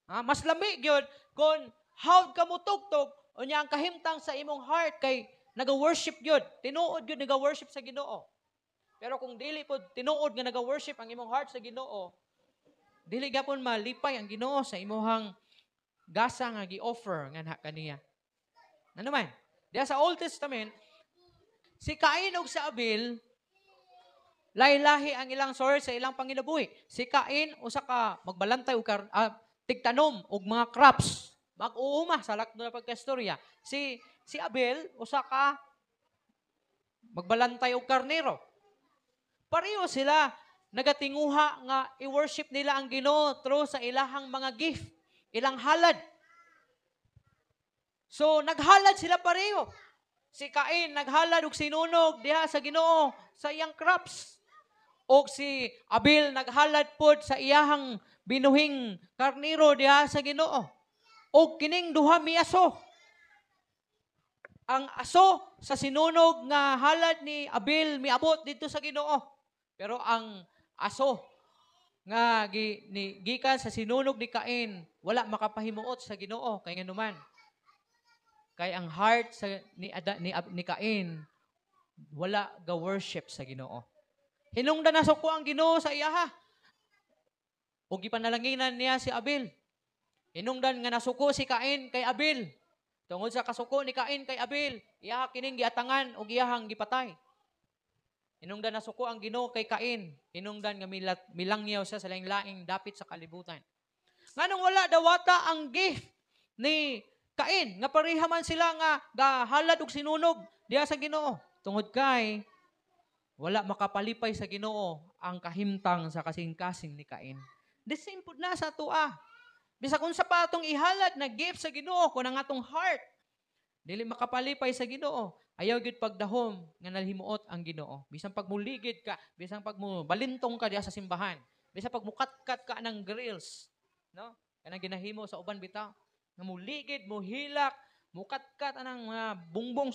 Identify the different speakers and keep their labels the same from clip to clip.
Speaker 1: Ha? Mas lami gyud kung how ka mutugtog unya ang kahimtang sa imong heart kay naga-worship gyud, tinuod gyud naga-worship sa Ginoo. Pero kung dili pod tinuod nga naga-worship ang imong heart sa Ginoo, dili gapon malipay ang Ginoo sa imuhang gasa nga gi-offer nganha kaniya. Ano man? Diya sa Old Testament, si Cain ug si Abel, lahi-lahi ang ilang source sa ilang panginabuhi. Si Cain usa ka magbalantay og tigtanom og mga crops, mag-uuma sa lakdo na pagkastorya. Si Abel usa ka magbalantay og karnero. Pareho sila nagatinguha nga i-worship nila ang Ginoo through sa ilahang mga gift, ilang halad. So naghalad sila pareho. Si Cain naghalad og sinunog diha sa Ginoo sa iyang crops. Og si Abel naghalad pod sa iyahang binuhing karnero diha sa Ginoo. Og kining duha miaso. Ang aso sa sinunog nga halad ni Abel miabot didto sa Ginoo. Pero ang aso nga gi, ni gikan sa sinunog ni Cain wala makapahimuot sa Ginoo kay nganuman kay ang heart sa ni Ada, ni, Ab- ni Cain wala ga worship sa Ginoo. Hinungdan nasuko ang Ginoo sa iyaha. Ug gipanalanginan niya si Abel. Hinungdan nga nasuko si Cain kay Abel. Tungod sa kasuko ni Cain kay Abel, iyaha kining giatangan ug iyahang gipatay. Hinungdan nasuko ang Ginoo kay Cain. Hinungdan nga milangyaw siya sa laing-laing dapit sa kalibutan. Nganong wala dawata ang gift ni Cain nga pareha man sila nga gahalad og sinunog diha sa Ginoo? Tungod kay wala makapalipay sa Ginoo ang kahimtang sa kasing-kasing ni Cain. The same pud na sa atoa. Bisag unsa pa atong ihalad na gift sa Ginoo, kung ang atong heart dili makapalipay sa Ginoo, ayaw gyud pagdahom nga nalhimuot ang Ginoo. Bisan pag muligid ka, bisan pag mo balintong ka diha sa simbahan, bisan pag mukatkat ka ng grills, no? Kanang ginahimo sa uban bitaw, nga muligid, muhilak, mukatkat anang mga bungbong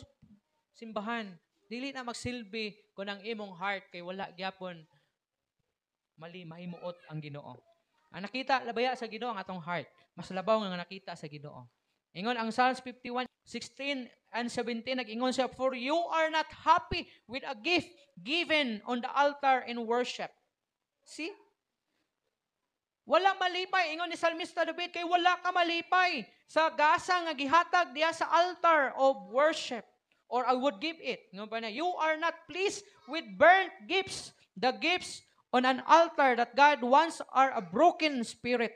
Speaker 1: simbahan, dili na magsilbi kung ang imong heart kay wala gyapon mali mahimuot ang Ginoo. Ang nakita labaya sa Ginoo ang atong heart. Mas labaw nga nakita sa Ginoo. Ingon ang Psalms 51, 16 and 17, nag-ingon siya, "For you are not happy with a gift given on the altar in worship." See? Wala malipay, ingon ni Salmista David, kay wala ka malipay sa gasa nga gihatag diha sa altar of worship. Or I would give it. Ingon pa na, "You are not pleased with burnt gifts. The gifts on an altar that God wants are a broken spirit."